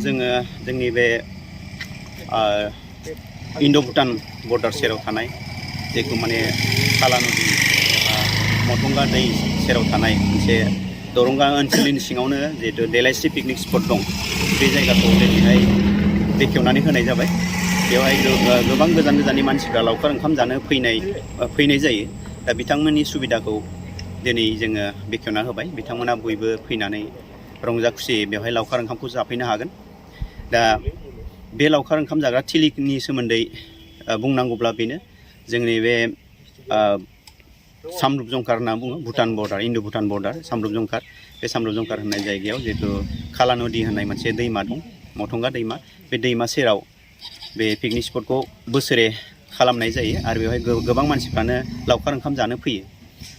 जोङो जोंनि बे इन्ड' भुटान बर्डार सेराव थानाय जेखौ माने काला नदी मथंगा दै सेराव थानाय मोनसे दरंगा ओनसोलनि सिङावनो जिहेतु देलायस्रि पिकनिक स्पट दं बे जायगाखौ दिनैहाय बेखेवनानै होनाय जाबाय। बेवहाय गोबां गोजान गोजाननि मानसिफ्रा लावखार ओंखाम जानो फैनाय जायो। दा बिथांमोननि सुबिदाखौ दिनै जोङो बेखेवना होबाय। बिथांमोना बयबो फैनानै रंजा खुसियै बेवहाय लावखार ओंखामखौ जाफैनो हागोन। दा बे लावखार ओंखाम जाग्रा थिलिनि सोमोन्दै बुंनांगौब्ला बेनो जोंनि बे सामरुप जंखार होनना बुङो भुटान बर्डार इन्ड' भुटान बर्डार सामरुप जंखार। बे सामरुप जंखार होननाय जायगायाव जिहेतु काला नदी होननाय मोनसे दैमा दं, मथंगा दैमा। बे दैमा सेराव बे पिकनिक स्पटखौ बोसोरे खालामनाय जायो आरो बेवहाय गोबां मानसिफ्रानो लावखार ओंखाम जानो फैयो।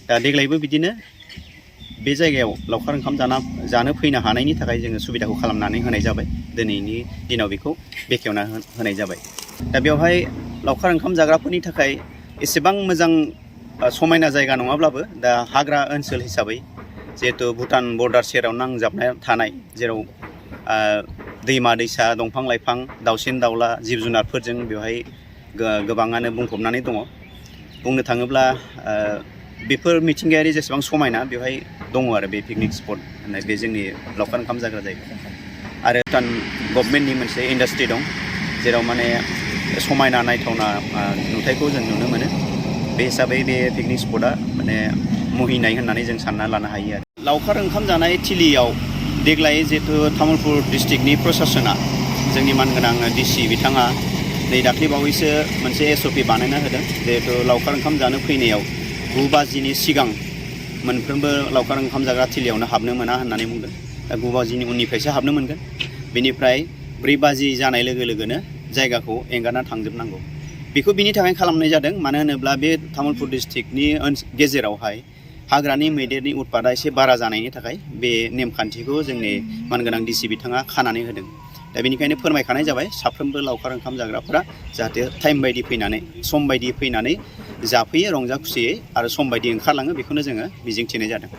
दा देग्लायबो बिदिनो बे जायगायाव लावखार ओंखाम जानो फैनो हानायनि थाखाय जोङो सुबिदाखौ खालामनानै होनाय जाबाय। दिनैनि दिनाव बेखौ बेखेवना होनाय जाबाय। दा बेवहाय लावखार ओंखाम जाग्राफोरनि थाखाय एसेबां मोजां समायना जायगा नङाब्लाबो दा हाग्रा ओनसोल हिसाबै जिहेतु भुटान बर्डार सेराव नांजाबना थानाय जेराव दैमा दैसा दंफां लाइफां दाउसिन दाउला जिब जुनारफोरजों बेवहाय गोबाङानो बुंफबनानै दङ। बुंनो थाङोब्ला बेफोर मिथिंगायारि जेसेबां समायना बेवहाय दङ आरो बे पिकनिक स्पट होननाय बे जोंनि लावखार ओंखाम जाग्रा जायगा। आरो भुटान गभर्नमेन्टनि मोनसे इन्डास्ट्रि दं जेराव माने समायना नायथावना नुथायखौ जों नुनो मोनो। बे हिसाबै बे पिकनिक स्पटआ माने मुहिनाय होननानै जों सानना लानो हायो आरो। लावखार ओंखाम जानाय थिलियाव देग्लाय जिहेतु तामुलपुर डिस्ट्रिक्टनि प्रसासना जोंनि मानगोनां डिसि बिथाङा नै दाख्लै बावैसो मोनसे SOP बानायना होदों। जिहेतु लावखार ओंखाम जानो फैनायाव 9 बाजिनि सिगां मोनफ्रोमबो लावखार ओंखाम जाग्रा थिलियावनो हाबनो मोना होननानै बुंदों। दा 9 बाजिनि उननिफ्रायसो हाबनो मोनगोन। बेनिफ्राय 4 बाजि जानाय लोगो लोगोनो जायगाखौ एंगारना थांजोबनांगौ। बेखौ बिनि थाखाय खालामनाय जादों मानो होनोब्ला बे तामुलपुर डिस्ट्रिक्टनि गेजेरावहाय हाग्रानि मैदेरनि उत्पादा एसे बारा जानायनि थाखाय बे नेमखान्थिखौ जोंनि मानगोनां डिसि बिथाङा खानानै होदों। दा बेनिखायनो फोरमायखानाय जाबाय साफ्रोमबो लावखार ओंखाम जाग्राफोरा जाहाथे टाइम बायदि फैनानै सम बायदि फैनानै जाफैयो रंजा खुसियै आरो सम बायदि ओंखारलाङो बेखौनो जोङो मिजिंथिनाय जादों।